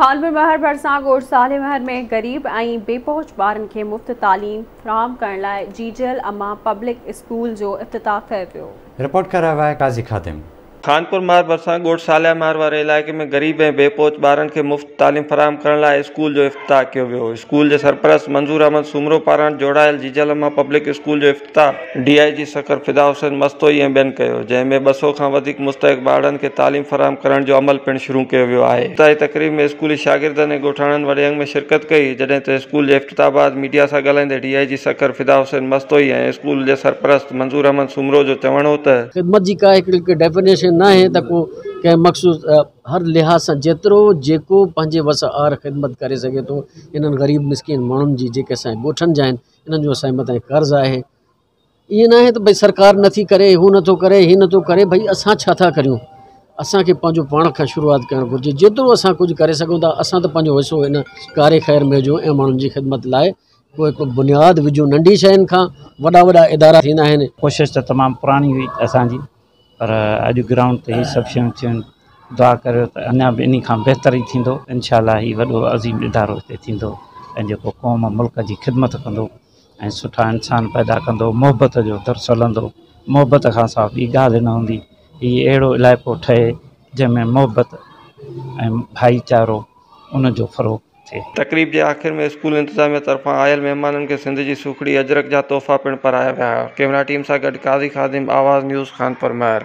خانپور مهر ڀرسان ڳوٺ صالح مهر ۾ غريب ۽ بي پهچ ٻارن کي مفت تعليم فراهم ڪرڻ لاء جيجل امان پبلڪ اسڪول جو افتتاح ڪيو ويو. رپورٽ ڪري رهيو آهي قاضي خادم. خانپور مهر ڀرسان ڳوٺ صالح مهر واري علائقي ۾ غريب ۽ بي پهچ ٻارن کي مفت تعليم فراهم ڪرڻ لاء اسڪول جو افتتاح ڪيو ويو. اسڪول جي سرپرست منظور احمد سومرو پاران جوڙايل جيجل امان پبلڪ اسڪول جو افتتاح ڊي I جي سکر فدا حسين مستوئي ۽ ٻين ڪيو، جنهن ۾ 200 کان وڌيڪ مستحق ٻارڙن کي تعليم فراهم ڪرڻ جو عمل پڻ شروع ڪيو ويو آهي. افتتاحي تقريب ۾ اسڪولي شاگردن ۽ ڳوٺاڻن وڏي انگ ۾ شرڪت ڪئي، جڏهن ته اسڪول جي افتتاح بعد ميڊيا سان ڳالهائيندي D I G Sukkur Fida Hussain Mastoi ۽ school جي سرپرست منظور احمد سومرو جو چوڻ هو ته. خدمت جي ڪا هڪڙي ڊيفينيشن ناهي ته ڪو ڪنهن مخصوص هر لحاظ سان جيترو جيڪو پنهنجي وس آهر خدمت ڪري سگهي ٿو انهن غريب مسڪين ماڻهن جي جيڪي اسان جي ڳوٺن جا آهن انهن جو اسان جي مٿان قرض آهي ائين ناهي ته ڀئي سرڪار نٿي ڪري هو نٿو ڪري هي نٿو ڪري ڀئي اسان ڇا ٿا ڪريون اسانکي پنهنجو پاڻ کان شروعات ڪرڻ گهرجي جيترو اسان ڪجهه ڪري سگهون ٿا اسان ته پنهنجو حصو هن ڪار خير ۾ وجهون ۽ ماڻهن جي خدمت لاء ڪو هڪ بنياد وجهون ننڍي شين کان وڏا وڏا ادارا ٿيندا آهن. ڪوشش ته تمام پراڻي هئي اسان جي پر اڄ گرائونڊ تي هي سڀ شيون ٿيون آهن دعا ڪريو ته اڃا به انهي کان بهتر ئي ٿيندو انشاء الله هي وڏو عظيم ادارو هتي ٿيندو ۽ جيڪو قوم ملڪ جي خدمت ڪندو ۽ سٺا انسان پيدا ڪندو محبت جو درس هلندو محبت کان سواء ٻي ڳالهه نه هوندي هي اهڙو علائقو ٺهي جنهن ۾ محبت ۽ ڀائيچارو ان جو فروغ ٿئي. تقريب جي آخر ۾ اسڪول انتظاميه طرفان آيل مهمانن کي سنڌ جي سوکڙي اجرڪ جا تحفا پڻ پرايا ويا. ڪئميرا ٽيم سان گڏ قاضي خادم، آواز نيوز، خانپور مهر.